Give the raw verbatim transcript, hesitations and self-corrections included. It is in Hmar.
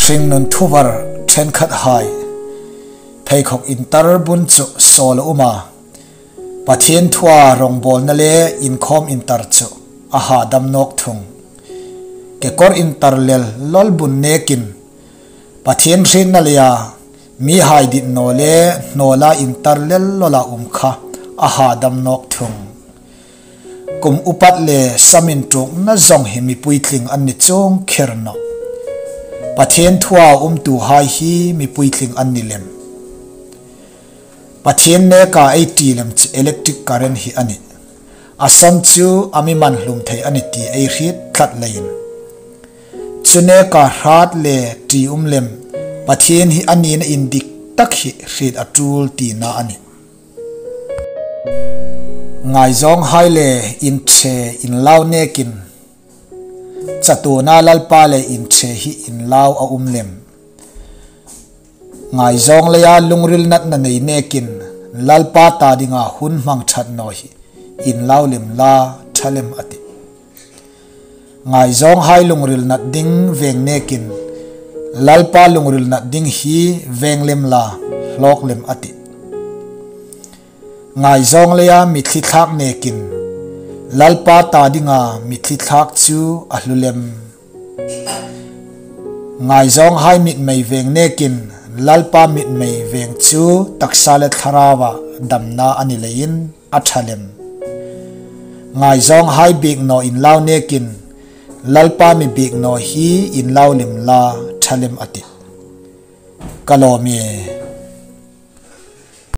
Hringnun thuvar ṭhenkhathai pheikhawk intar bun chu sawl a um a, Pathien thua rawngbawlna le inkhawm intar chu a hadam nawk thung. Kekawr intar lel lol bun nekin Pathien hrietna leia mihai dit naw le hnawla intar lel lola um kha a hadam nawk thung. Kum upat le sam inṭukna zawng hi mi puitling an ni chuong kher nawh. Pathien thua umtuhai hi mi puitling an ni lem. Pathien neka ei ṭi lem chu electric current hi a nih. A sam chu a mi man hlum thei a nih ti ei hriet tlat leiin. Chu neka hrat le ṭi um lem, Pathien hi a nina indik tak hi hriet a ṭul tina a nih. Ngaizawnghai le inṭhe inlau nekin chatuona Lalpa le inṭhe hi inlau a um lem. Ngaizawng leia lungril natna nei nekin Lalpa ta dinga hun hmang ṭhat naw hi inlau lem la ṭha lem a tih. Ngaizawnghai lungril nat ding veng nekin Lalpa lungril nat ding hi veng lem la hlawk lem a tih. Ngaizawng leia mitthli thlak nekin Lalpa ta dinga mitthli thlak chu a hlu lem. Ngaizawnghai mitmei veng nekin Lalpa mitmei veng chu taksa le thlaraua damna a ni leiin a ṭha lem. Ngaizawnghai biek naw inlau nekin Lalpa mi biek naw hi inlau lem la ṭha lem a tih. Ka lawm ie.